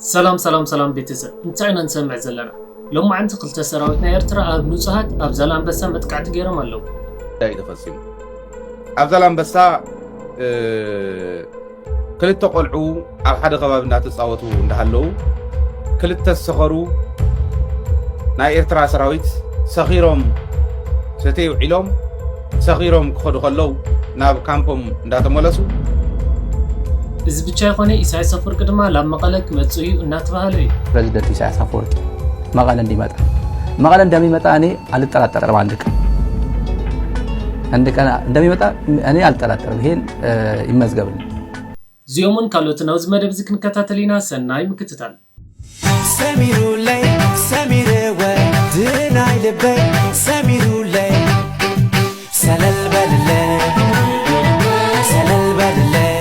ሰላም ሰላም ሰላም ቤተሰብ፣ እንታይ ኢና ንሰምዕ ዘለና? ሎማዓንቲ ክልተ ሰራዊት ናይ ኤርትራ ኣብ ንጹሃት ኣብ ዛላንበሳ መጥቃዕቲ ገይሮም ኣለዉ። እንታይ እዩ ተፈጺሙ? ኣብ ዛላንበሳ፣ እ፣ ክልተ ቆልዑ ኣብ ሓደ ከባቢ እንዳተጻወቱ እንዳሃለዉ፣ ክልተ ዝሰኸሩ ናይ ኤርትራ ሰራዊት ሰኺሮም፣ ሰተዩ ውዒሎም፣ ሰኺሮም ክኸዱ ከለዉ ናብ ካምፖም እንዳተመለሱ። እዚ ብቻ ይኾነ፣ ኢሳያስ ኣፈወርቂ ድማ ናብ መቐለ ክመጽእ እዩ እናተባህለ እዩ። ፕሬዚደንት ኢሳያስ ኣፈወርቂ መቐለ እንዲመጣ፣ መቐለ እንደሚመጣ እኔ አልጠራጠርም። አንድ ቀን፣ አንድ ቀን እንደሚመጣ እኔ አልጠራጠርም። ይሄን፣ እ፣ ይመዝገብልኝ። እዚኦምን ካልኦትን ኣብዚ መደብ እዚ ክንከታተል ኢና። ሰናይ ምክትታል። ሰሚሩለይ ሰሚርወ ድናይ ልበይ ሰሚሩለይ ሰለል በልለይ ሰለል በልለይ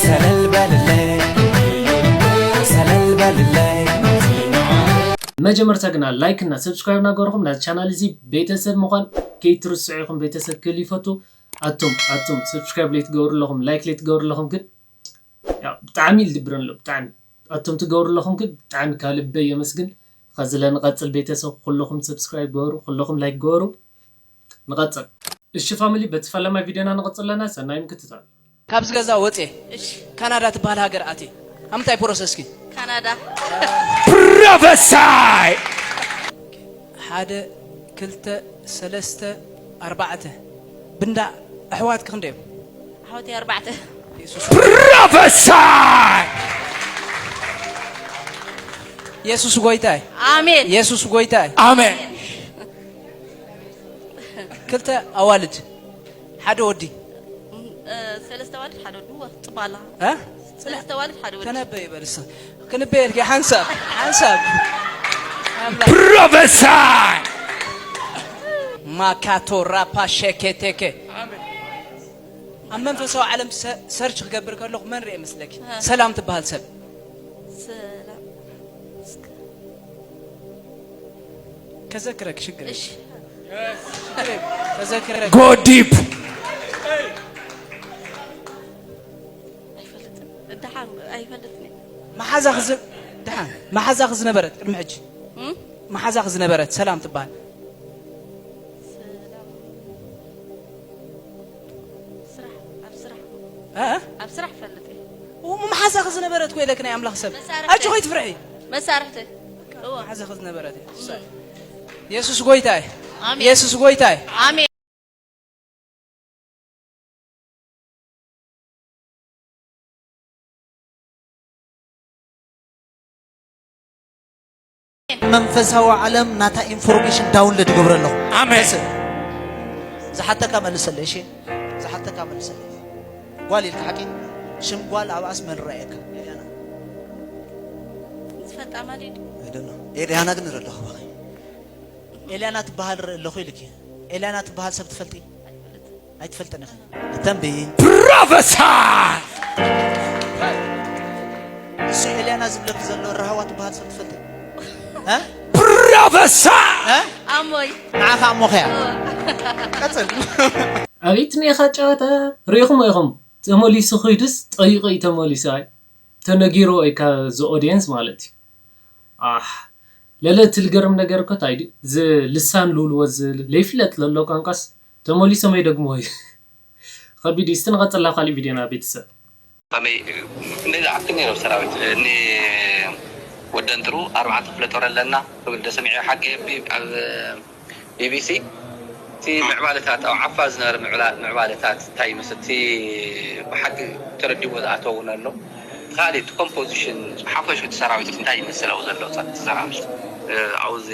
ሰለል በልለይ ሰለል በልለይ። መጀመርታ ግና ላይክ እና ሰብስክራይብ እናገበርኩም ናዚ ቻናል እዚ ቤተሰብ ምዃን ከይትርስዑ ኢኹም። ቤተሰብ ክህሉ ይፈቱ። ኣቱም ኣቱም ሰብስክራይብ ለይትገብሩ ኣለኹም፣ ላይክ ለይትገብሩ ኣለኹም ግን ያው ብጣዕሚ ልድብረን ኣሎ ብጣዕሚ። ኣቱም ትገብሩ ኣለኹም ግን ብጣዕሚ ካብ ልበይ የመስግን። ከዚ ለንቐጽል ቤተሰብ ኩለኹም ሰብስክራይብ ገበሩ፣ ኩለኹም ላይክ ገበሩ። ንቐጽል። እሺ ፋሚሊ፣ በቲ ፈለማይ ቪድዮና ንቐጽል ኣለና። ሰናይ ምክትታል። ካብዚ ገዛ ወጽየ እሺ። ካናዳ ትበሃል ሃገር ኣትየ። ኣብ ምንታይ ፕሮሰስኪ? ካናዳ። ፕሮፌሳይ! ሓደ፣ ክልተ፣ ሰለስተ፣ ኣርባዕተ። ብንዳ ኣሕዋትኪ ክንደይ እዮም? ኣሕዋተይ ኣርባዕተ። የሱስ ፕሮፌሳይ! የሱስ ጎይታይ! ኣሜን። የሱስ ጎይታይ! ኣሜን። ክልተ ኣዋልድ፣ ሓደ ወዲ። እ፣ ሰለስተ ኣዋልድ፣ ሓደ ወዲ። እወ፣ ጽባላ። እ? ሰለስተ ኣዋልድ፣ ሓደ ወዲ። ተነበይ በል እስኻ። ክንበየልኪ ሓንሳብ፣ ሓንሳብ። ኣምላኽ። ፕሮፌሳይ! ማካቶ ራፓ ሸኬቴኬ። ኣብ መንፈሳዊ ዓለም ሰ-፣ ሰርች ክገብር ከለኹ መን ርኤ መስለኪ? እ። ሰላም ትበሃል ሰብ። ሰላም። እስከ ከዘክረክ ሽግር እሺ። የለም። ከዘክረክ። Go deep። ኣይፈልጥን። ደሓን ኣይፈልጥን። መሓዛኺ ዝ-፣ ደሓን መሓዛኺ ዝነበረት ቅድሚ ሕጂ እም? መሓዛኺ ዝነበረት ሰላም ትበሃል። ሰላም። ስራሕ፣ ኣብ ስራሕ። እ? ኣብ ስራሕ ፈልጥ እየ። እሞ መሓዛኺ ዝነበረት እኮ ኢለኪ ናይ ኣምላኽ ሰብ። መሳርሕቲ። ኣጆኺ ኣይትፍርሒ። መሳርሕቲ። እወ። መሓዛኺ ዝነበረት እያ። እም። የሱስ ጎይታ እዩ። ኣሜን። የሱስ ጎይታ እዩ። ኣሜን። መንፈሳዊ ዓለም ናታ ኢንፎርሜሽን ዳውንሎድ ይገብረ ኣለኹ። ኣሜን። ዝሓተካ መልሰለይ፣ እሺ? ዝሓተካ መልሰለይ። ጓል ኢልካ ሓቂ? ሽም ጓል ኣብኣስ መን ረኣየካ? ኤልያና። ዝፈልጣ ማለት እዩ። I don't know። ኤልያና ግን ንረዳኹ ባኸ። ኤልያና ትበሃል ርኢ ኣለኹ ኢልኪ። ኤልያና ትበሃል ሰብ ትፈልጢ? ኣይትፈልጥን ኢኺ። ንተንቢ። ፕሮፌሳይ! እሱ ኤልያና ዝብለኪ ዘሎ ራህዋ ትበሃል ሰብ ትፈልጢ? እ? ፕሮፌሳይ! እ? ኣሞይ። ንዓኻ ኣሞኸያ። ኦ። ቀጽል። ኣቤት ኔኻ ጨዋታ። ርኢኹሞ ኢኹም? ተመሊሱ ኺዱስ ጠይቑ እዩ ተመሊሱ። ኣይ፣ ተነጊርዎ እዩ ካብዚ ኦድየንስ ማለት እዩ። ኣሕ፣ ለለ እቲ ልገርም ነገር እኮ እንታይ ድዩ? እዚ ልሳን ልብልዎ እዚ ለይፍለጥ ለሎ ቋንቋስ ተመሊሶም የደግምዎ እዩ። ከቢድ እዩ። እስቲ ንቐጽል ናብ ካሊእ ቪድዮና ቤተሰብ። ከመይ፣ ክንደይ ዝኣክል ነይሮም ሰራዊት፣ እኒ ወደንጥሩ ኣርባዕተ ክፍለ ጦር ኣለና ክብል ዶ ሰሚዐ ሓቂ ኣብ ቢ-፣ ኣብ ቢ ቢ ሲ፣ እቲ ምዕባለታት ኣብ ዓፋር ዝነበረ ምዕላ-፣ ምዕባለታት እንታይ ይመስል? እቲ ብሓቂ ተረዲእዎ ዝኣተወ እውን ኣሎ። እቲ ካልእ እቲ ኮምፖዚሽን፣ ሓፈሽኡ እቲ ሰራዊት እንታይ ይመስል ኣብኡ ዘሎ ጸጥታ ሰራዊት? እ፣ ኣብዚ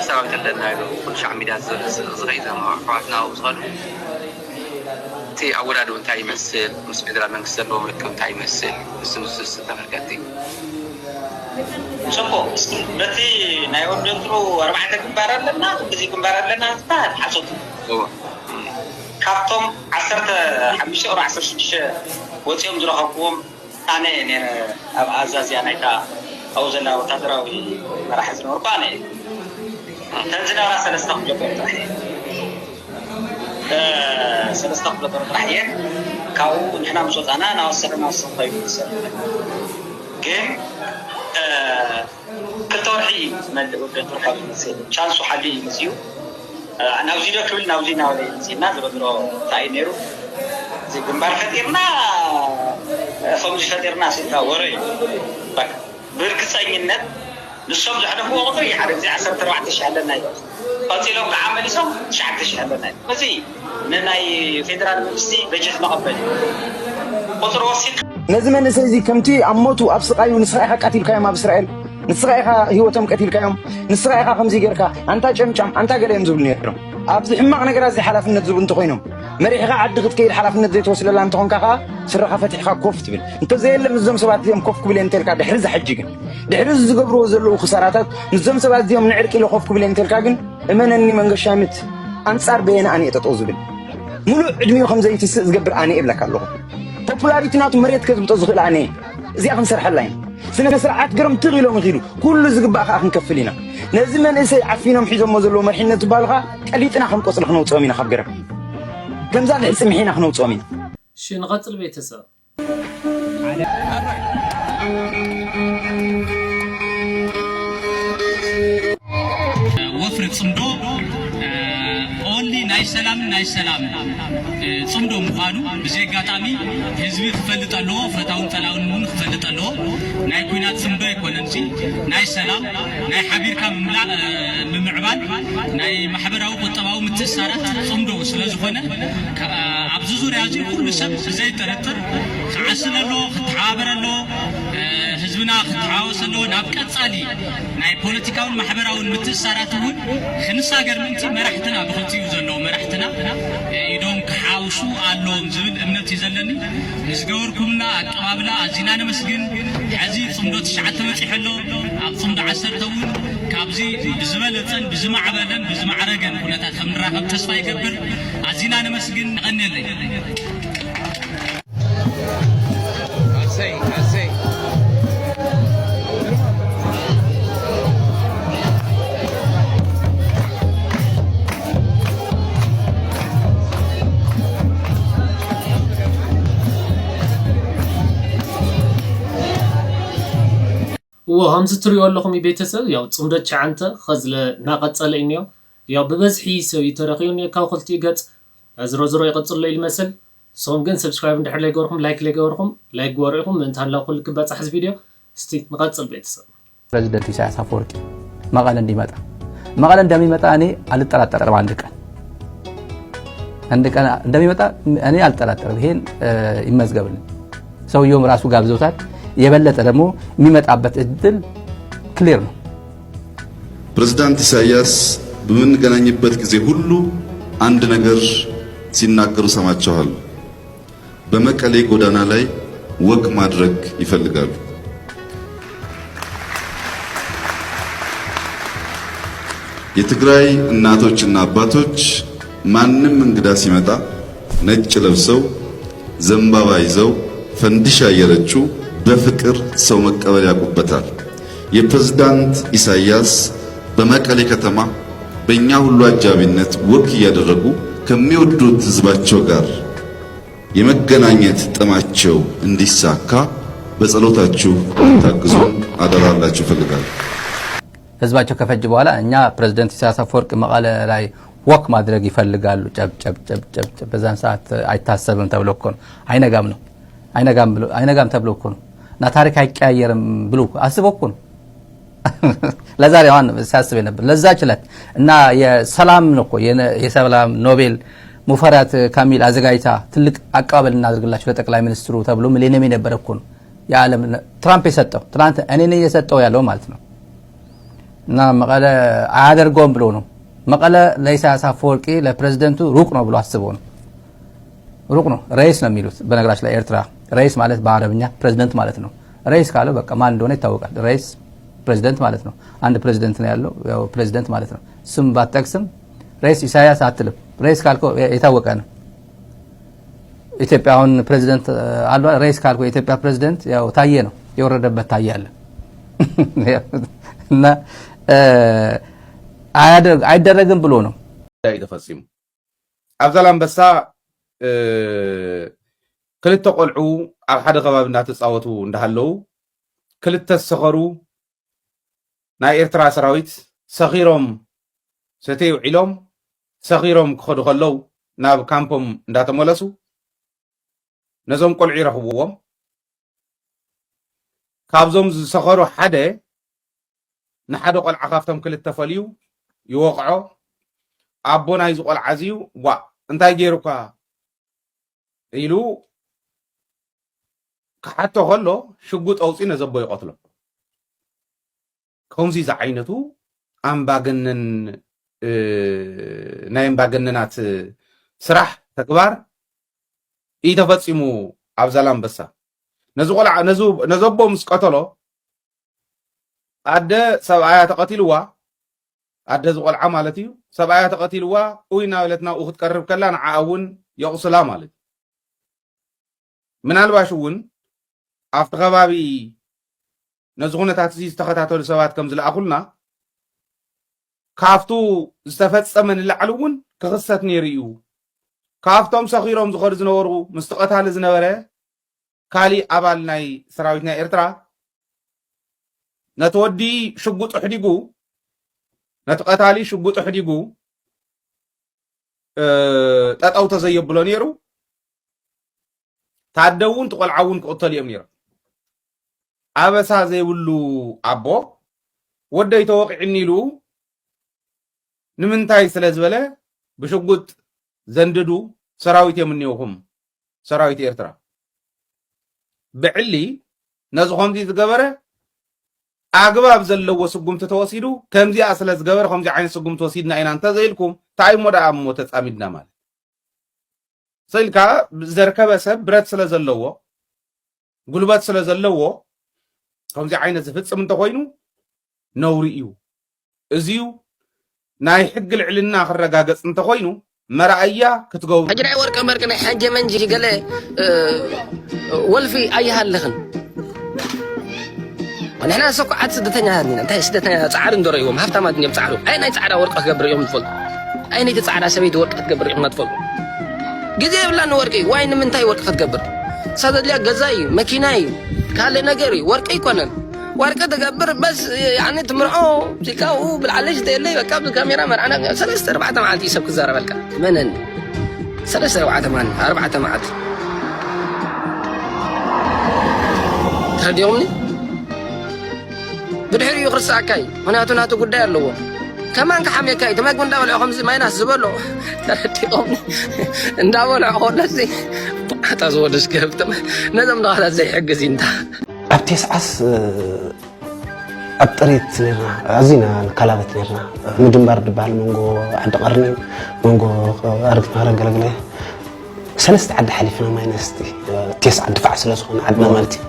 ሰራዊት ኣለና ኢሉ ኩሉ ሻዕ ሚድያ ዝ-፣ ዝ-፣ ዝኸይድ ዘሎ ኣሕዋትና ኣብኡ ዝኸዱ፣ እቲ ኣወዳድኡ እንታይ ይመስል? ምስ ፌደራል መንግስቲ ዘለዎም ርክብ እንታይ ይመስል? ንሱ ንሱ ንሱ ተመልከትቲ። ጽቡቕ። እስኪ በቲ ናይ ኦርደንትሩ ኣርባዕተ ግንባር ኣለና፣ ክንድዚ ግንባር ኣለና ዝበሃል ሓሶት እዩ። እወ። ካብቶም ዓሰርተ ሓሙሽተ ኦር ዓሰርተ ሽዱሽተ ወጺኦም ዝረኸብኩዎም ኣነ እየ ነይረ። ኣብ ኣዛዝያ ናይታ ኣብኡ ዘላ ወታደራዊ መራሒ ዝነበርኩ ኣነ እየ። እተን ዝነበራ ሰለስተ ክፍለ ጦር ጥራሕ እየ። እ፣ ሰለስተ ክፍለ ጦር ጥራሕ እየን። ካብኡ ንሕና ምስ ወጻና እናወሰኸ እናወሰኸ ከይዱ ይሰርሕ። ግን ክልተ ወርሒ ይመልእ ወገን ትርፋ ዝመፅእ ቻንሱ ሓልዩ እዩ መፅኡ። ናብዚ ዶ ክብል ናብዚ እናበለ እዩ መፅእና። ዝሮ ዝሮ እንታይ እዩ ነይሩ? እዚ ግንባር ፈጢርና፣ ከምዚ ፈጢርና ስልካ ወረ እዩ። በቃ ብርግፀኝነት ንሶም ዘሕለፍዎ ቁፅሪ ሓደ ግዜ ዓሰርተ ኣርባዕተ ሺሕ ኣለና እዩ። ቀፂሎም ከዓ መሊሶም ትሽዓተ ሺሕ ኣለና እዩ። እዚ ንናይ ፌደራል መንግስቲ በጀት መቐበል እዩ። ቁፅሪ ወሲድ ነዚ መንእሰይ እዚ ከምቲ ኣብ ሞቱ ኣብ ስቓዩ ንስኻ ኢኻ ቀቲልካዮም ኣብ እስራኤል፣ ንስኻ ኢኻ ህይወቶም ቀቲልካዮም፣ ንስኻ ኢኻ ከምዚ ጌርካ፣ ኣንታ ጨምጫም፣ ኣንታ ገለ እዮም ዝብሉ ነይሮም። ኣብዚ ሕማቕ ነገራት እዚ ሓላፍነት ዝህቡ እንተኾይኖም፣ መሪሕኻ ዓዲ ክትከይድ ሓላፍነት ዘይትወስደላ እንተኾንካ ከኣ ስረኻ ፈቲሕካ ኮፍ ትብል። እንተዘየለ ምስዞም ሰባት እዚኦም ኮፍ ክብል እየ እንተልካ ድሕሪ እዚ ሕጂ ግን፣ ድሕሪ እዚ ዝገብርዎ ዘለዉ ክሳራታት ምስዞም ሰባት እዚኦም ንዕርቂ ኢለ ኮፍ ክብል እየ እንተልካ ግን እመነኒ መንገሻ ምት ኣንጻር በየነ ኣነ እየ ጠጠው ዝብል። ሙሉእ ዕድሚኡ ከም ዘይትስእ ዝገብር ኣነ እየ እብለካ ኣለኹ። ፖፑላሪቲ ናቱ መሬት ከዝብጦ ዝኽእል ኣነ እየ። እዚኣ ክንሰርሐላ ኢና። ስነ ስርዓት ገረም ትኽ ኢሎም ይኽሉ። ኩሉ ዝግባእ ከኣ ክንከፍል ኢና። ነዚ መንእሰይ ዓፊኖም ሒዞሞ ዘለዉ መሪሕነት ዝበሃሉ ከኣ ቀሊጥና ከም ቆጽሊ ክነውጽኦም ኢና ካብ ገረም። ከምዛ ልሕፂ ምሒና ክነውፅኦም ኢና። እሺ ንቐፅል ቤተሰብ። ወፍሪ ፅምዶ ኦንሊ ናይ ሰላምን ናይ ሰላምን ፅምዶ ምዃኑ ብዚ ኣጋጣሚ ህዝቢ ክፈልጥ ኣለዎ። ፈታውን ጠላውን እውን ክፈልጥ ኣለዎ። ናይ ኲናት ፅምዶ ኣይኮነን። እዚ ናይ ሰላም ናይ ሓቢርካ ምምላእ ምምዕባል ናይ ማሕበራዊ ቁጠባዊ ምትእስሳራት ፅምዶ ስለ ዝኾነ ኣብዚ ዙርያ እዚ ኩሉ ሰብ ብዘይ ጥርጥር ክዓስል ኣለዎ፣ ክተሓባበር ኣለዎ፣ ህዝብና ክተሓዋወስ ኣለዎ። ናብ ቀፃሊ ናይ ፖለቲካውን ማሕበራውን ምትእስሳራት እውን ክንሳገር ምእንቲ መራሕትና ብክልቲኡ ዘለዉ መራሕትና ኢዶም ክሓውሱ ኣለዎም ዝብል እምነት እዩ ዘለኒ። ንዝገበርኩምና ኣቀባብላ ኣዚና ነመስግን። ሕዚ ፅምዶ ትሽዓተ በፂሑ ኣሎ። ኣብ ፅምዶ ዓሰርተ እውን ካብዚ ብዝበለፀን ብዝማዕበለን ብዝማዕረገን ኩነታት ከም ንራኸብ ተስፋ ይገብር። ኣዚና ነመስግን። የቐንየለይ። እዎ ከምዚ ትሪኦ ኣለኹም ቤተሰብ ያው ፅምዶ ትሽዓንተ ኸዝለ እናቐፀለ እዩ እኒኦ። ያው ብበዝሒ ሰብ እዩ ተረኺቡ እኒኦ ካብ ክልቲኡ ገፅ። ዝሮ ዝሮ ይቐፅሎ እዩ ልመስል። ንስኹም ግን subscribe እንድሕር ለይገበርኩም like ለይገበርኩም like ግበሩ ኢኹም ምእንታን ላብ ኩሉ ክባፃሕ እዚ ቪድዮ። እስቲ ንቐፅል ቤተሰብ። ፕረዚደንት ኢሳያስ ኣፈወርቂ መቐለ እንዲመጣ መቐለ እንደሚመጣ እኔ አልጠራጠርም። አንድ ቀን አንድ ቀን እንደሚመጣ እኔ አልጠራጠርም። ይሄን ይመዝገብልን። ሰውየውም ራሱ ጋብዞታል። የበለጠ ደግሞ የሚመጣበት እድል clear ነው። ፕሬዝዳንት ኢሳያስ በምንገናኝበት ጊዜ ሁሉ አንድ ነገር ሲናገሩ ሰማቸዋል። በመቀሌ ጎዳና ላይ ወክ ማድረግ ይፈልጋሉ። የትግራይ እናቶችና አባቶች ማንም እንግዳ ሲመጣ ነጭ ለብሰው ዘንባባ ይዘው ፈንዲሻ እየረጩ በፍቅር ሰው መቀበል ያውቁበታል። የፕሬዝዳንት ኢሳያስ በመቀሌ ከተማ በእኛ ሁሉ አጃቢነት ወክ እያደረጉ ከሚወዱት ህዝባቸው ጋር የመገናኘት ጥማቸው እንዲሳካ በጸሎታችሁ እንድታግዙን አደራ ልላችሁ እፈልጋለሁ። ህዝባቸው ከፈጅ በኋላ እኛ ፕሬዝደንት ኢሳያስ አፈወርቅ መቀለ ላይ ወክ ማድረግ ይፈልጋሉ። ጨብጨብ ጨብጨብ ጨብ በዛን ሰዓት አይታሰብም ተብሎ እኮ ነው። አይነጋም ነው አይነጋም ብሎ አይነጋም ተብሎ እኮ ነው። እና ታሪክ አይቀያየርም ብሎ አስቦ እኮ ነው። ለዛሬ አሁን ሲያስብ የነበር ለዛች ዕለት እና የሰላም ነው እኮ የሰላም ኖቤል ሙፈሪያት ካሚል አዘጋጅታ ትልቅ አቀባበል እናደርግላቸው ለጠቅላይ ሚኒስትሩ ተብሎ ሚሌኒየም የነበረ እኮ ነው። የዓለም ትራምፕ የሰጠው ትናንት እኔ ነኝ የሰጠው ያለው ማለት ነው። እና መቀለ አያደርገውም ብሎ ነው። መቀለ ለኢሳያስ አፈወርቂ ለፕሬዝደንቱ ሩቅ ነው ብሎ አስበው ነው። ሩቅ ነው። ረይስ ነው የሚሉት። በነገራችን ላይ ኤርትራ ረይስ ማለት በአረብኛ ፕሬዝደንት ማለት ነው። ረይስ ካለው በቃ ማን እንደሆነ ይታወቃል። ረይስ ፕሬዝደንት ማለት ነው። አንድ ፕሬዝደንት ነው ያለው። ያው ፕሬዝደንት ማለት ነው። ስም ባትጠቅስም ረይስ ኢሳያስ አትልም። ረይስ ካልከው የታወቀ ነው። ኢትዮጵያ አሁን ፕሬዝደንት አሉ። ረይስ ካልከው የኢትዮጵያ ፕሬዝደንት ያው ታዬ ነው። የወረደበት ታዬ አለ። እና አይደረግም ብሎ ነው። ጉዳይ ተፈፂሙ። ኣብ ዛላምበሳ ክልተ ቆልዑ ኣብ ሓደ ከባቢ እናተፃወቱ እንዳሃለዉ ክልተ ዝሰኸሩ ናይ ኤርትራ ሰራዊት ሰኺሮም ሰተይ ውዒሎም ሰኺሮም ክኸዱ ከለዉ ናብ ካምፖም እንዳተመለሱ ነዞም ቆልዑ ይረኽብዎም። ካብዞም ዝሰኸሩ ሓደ ንሓደ ቆልዓ ካብቶም ክልተ ፈልዩ ይወቕዖ። ኣቦ ናይዚ ቆልዓ እዚ እዩ፣ "ዋ፣ እንታይ ገይሩካ?" ኢሉ ክሓቶ ከሎ ሽጉጥ ኣውፅኡ ነዘቦ ይቐትሎ። ከምዚ ዝዓይነቱ ኣምባገነን፣ እ፣ ናይ ኣምባገነናት ስራሕ፣ ተግባር እዩ ተፈፂሙ ኣብ ዛላምበሳ። ነዚ ቆልዓ፣ ነዚ፣ ነዘቦ ምስ ቀተሎ፣ ኣደ ሰብኣያ ተቐቲልዋ፣ ኣደ ዝቆልዓ ማለት እዩ። ሰብኣያ ተቐቲልዋ፣ ኡይ እናበለት ናብኡ ክትቀርብ ከላ፣ ንዓኣ እውን የቑስላ ማለት እዩ። ምናልባሽ እውን ኣብቲ ከባቢ ነዚ ኩነታት እዚ ዝተኸታተሉ ሰባት ከም ዝለኣኹልና፣ ካብቱ ዝተፈጸመ ንላዕሊ እውን ክኽሰት ነይሩ እዩ። ካብቶም ሰኺሮም ዝኸዱ ዝነበሩ፣ ምስቲ ቀታሊ ዝነበረ ካሊእ ኣባል ናይ ሰራዊት ናይ ኤርትራ፣ ነቲ ወዲ ሽጉጥ ኣሕዲጉ፣ ነቲ ቀታሊ ሽጉጥ ኣሕዲጉ፣ እ፣ ጠጠው ተዘየብሎ ነይሩ። ታደ እውን፣ እቲ ቆልዓ እውን ክቕተሉ እዮም ነይሮም። ኣበሳ ዘይብሉ ኣቦ፣ "ወደይ ተወቒዕኒ" ኢሉ ንምንታይ ስለ ዝበለ፣ ብሽጉጥ ዘንድዱ ሰራዊት እዮም እኒኦኹም፣ ሰራዊት ኤርትራ። ብዕሊ ነዚ ከምዚ ዝገበረ ኣግባብ ዘለዎ ስጉምቲ ተወሲዱ፣ ከምዚኣ ስለ ዝገበረ ከምዚ ዓይነት ስጉምቲ ወሲድና ኢና እንተዘይልኩም፣ እንታይ እሞ ደኣ እሞ ተጻሚድና ማለት? ስኢልካ ዘርከበ ሰብ ብረት ስለ ዘለዎ፣ ጉልበት ስለ ዘለዎ፣ ከምዚ ዓይነት ዝፍጽም እንተኾይኑ ነውሪ እዩ። እዚዩ ናይ ሕጊ ልዕልና ክረጋገጽ እንተኾይኑ መርኣያ ክትገብሩ። ሕጂ ናይ ወርቂ መርቂ ናይ ሕጂ መንጂ ገለ፣ እ፣ ወልፊ ኣይሃልኽን። ንሕና ሰኩዓት ስደተኛታት ኢና። እንታይ ስደተኛ ጻዕሪ እንዶ ረእይዎም፣ ሃብታማት እዮም ጻዕሩ። ኣይ ናይ ጻዕዳ ወርቂ ክገብር እዮም ትፈልጡ። ኣይ ነቲ ጻዕዳ ሰበይቲ ወርቂ ክትገብር እዮም ትፈልጡ። ግዜ የብላን ንወርቂ። ዋይ ንምንታይ ወርቂ ክትገብር? እሳ ዘድልያ ገዛ እዩ፣ መኪና እዩ፣ ካልእ ነገር እዩ። ወርቂ ኣይኮነን። ወርቂ ትገብር በስ፣ ያኒ ትምርዖ፣ ሲልካ ኡ ብልዓለሽ ተየለይ፣ በቃ ኣብዚ ካሜራ መርዓና ሰለስተ ኣርባዕተ መዓልቲ እዩ ሰብ ክዛረበልካ። መነን? ሰለስተ ኣርባዕተ መዓልቲ፣ ኣርባዕተ መዓልቲ። ተረዲኦምኒ? ብድሕሪኡ ክርስዓካ እዩ። ምኽንያቱ ናቱ ጉዳይ ኣለዎ። ከማን ክሓምየካ እዩ። እቲ መግቢ እንዳበልዖ ከምዚ ማይናስ ዝበሎ። ተረዲኦምኒ? እንዳበልዖ ከሎሲ፣ ኣታ ዝወደስ ገብትም። ነዞም ድኻታት ዘይሕግዝ እዩ እንታ። ኣብ ቴስዓስ፣ እ፣ ኣብ ጥሪት ነርና፣ ኣዚና ንከላበት ነርና። ምድንባር ዝበሃል መንጎ ዓዲ ቀርኒ፣ መንጎ ኣረግት ማህረ ገለግለ፣ ሰለስተ ዓዲ ሓሊፍና፣ ማይነስ እቲ፣ እ፣ ቴስዓ ድፋዕ ስለ ዝኾነ ዓድና ማለት እዩ።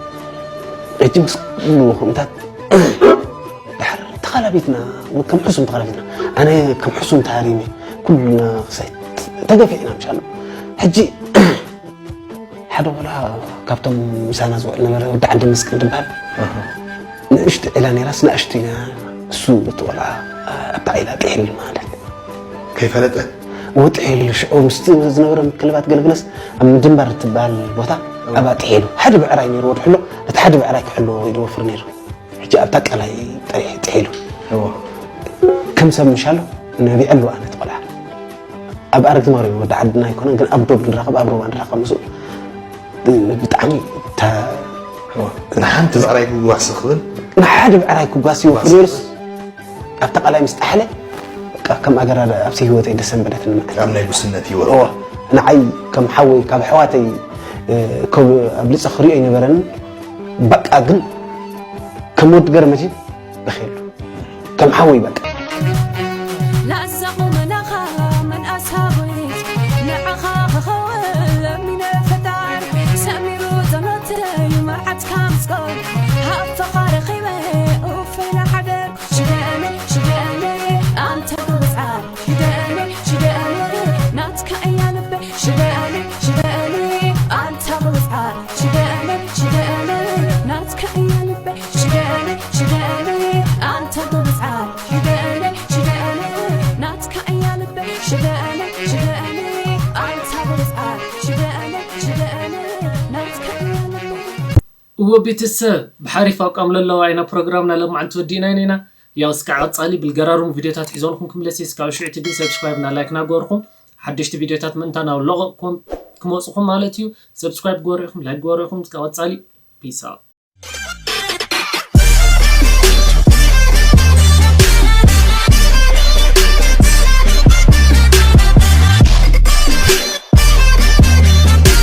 ሕጂ ምስ ኩሉ ከምታት ድሓር ተኸላቢትና፣ ከም ሕሱም ተኸላቢትና። ኣነ ከም ሕሱም ተሃሪመ፣ ኩልና ክሳይ ተገፊዕና ምሻሉ። ሕጂ ሓደ ቆልዓ ካብቶም ምሳና ዝውዕል ነበረ፣ ወዲ ዓዲ መስቀል ዝበሃል። ኣሃ። ንእሽቶ ዒላ ነይራስ፣ ንእሽቶ ኢና። እሱ እቲ ቆልዓ ኣብታ ዒላ ጥሒሉ ማለት። ከይፈለጠ? ወጥሒሉ ሽዑ ምስቲ ዝነበረ ምክልባት ገለግለስ ኣብ ምድንባር እትበሃል ቦታ እዋ። ኣብኣ ጥሒሉ። ሓደ ብዕራይ ነይሩ ወድሕሎ፣ እቲ ሓደ ብዕራይ ክሕልዎ ኢሉ ወፍር ነይሩ። ሕጂ ኣብታ ቀላይ ጥሪ-፣ ጥሒሉ። እዋ። ከም ሰብ ምሻሉ ነቢዐሉ ኣነ እቲ ቆልዓ። ኣብ ኣረግቲ ማርያም ወዲ ዓድና ኣይኮነን፣ ግን ኣብ ዶብ ንራኸብ፣ ኣብ ሩባ ንራኸብ ምስኡ። ብ-፣ ብጣዕሚ ተ-፣ እዋ። ንሓንቲ ብዕራይ ክጓስ ዝኽእል? ንሓደ ብዕራይ ክጓስ ይወፍር ጓስ ነይሩስ፣ ዝኽእል? ኣብታ ቀላይ ምስ ጠሓለ፣ በቃ፣ ከም ኣገራዳ ኣብቲ ህይወተይ ደሰንበደትኒ ማለት እዩ። ኣብ ናይ ጉስነት ህይወት። እዋ። ንዓይ ከም ሓወይ፣ ካብ ኣሕዋተይ፣ እ፣ ከብ-፣ ኣብሊጸ ክሪኦ ኣይነበረንን። በቃ፣ ግን ከም ወዲ ገርመጂ በኺሉ። ከም ሓወይ በቃ። ላዛ ቁመናኻ መን ኣሳቦት ንዓኻ ክኸውን ለሚነ ፈጣር ሰሚሩ ጸሎተይ መርዓትካ ምስቆል ሃብ ፈኻ ረኺበ ኡፈይ ንሓደር ሽደነ ሽደነ ኣንታ ጎበዝ ዓር ሽደነ ሽደነ ናትካ እያ ልበ ሽደነ ሽደነ ኣንታ ጎበዝ ዓር ሽደነ ሽደነ ናትካ እያ ልበ ሽደነ ሽደነ ኣንታ ጎበዝ ዓር ሽደነ ሽደነ ናትካ እያ ልበ ሽደነ ሽደነ ኣንታ ጎበዝ ዓር ሽደነ ሽደነ ናትካ እያ ልበ እወ ቤተሰብ ብሓሪፍ ኣቋም ለለዋ ኢና ፕሮግራምና ለማዓንቲ ወዲእና ኢና። ያው እስካብ ቀጻሊ ብልገራሩም ቪዲዮታት ሒዞልኩም ክምለስ እየ። እስካብ ሽዑ ግን ሰብስክራይብ እና ላይክ ናገርኩም ሓደሽቲ ቪዲዮታት ምእንታን ኣብ ለቐቕኩም ክመጽኹም ማለት እዩ። ሰብስክራይብ ገበሩ ኢኹም፣ ላይክ ገበሩ ኢኹም። እስካብ ቀጻሊ ፒስ ኣውት።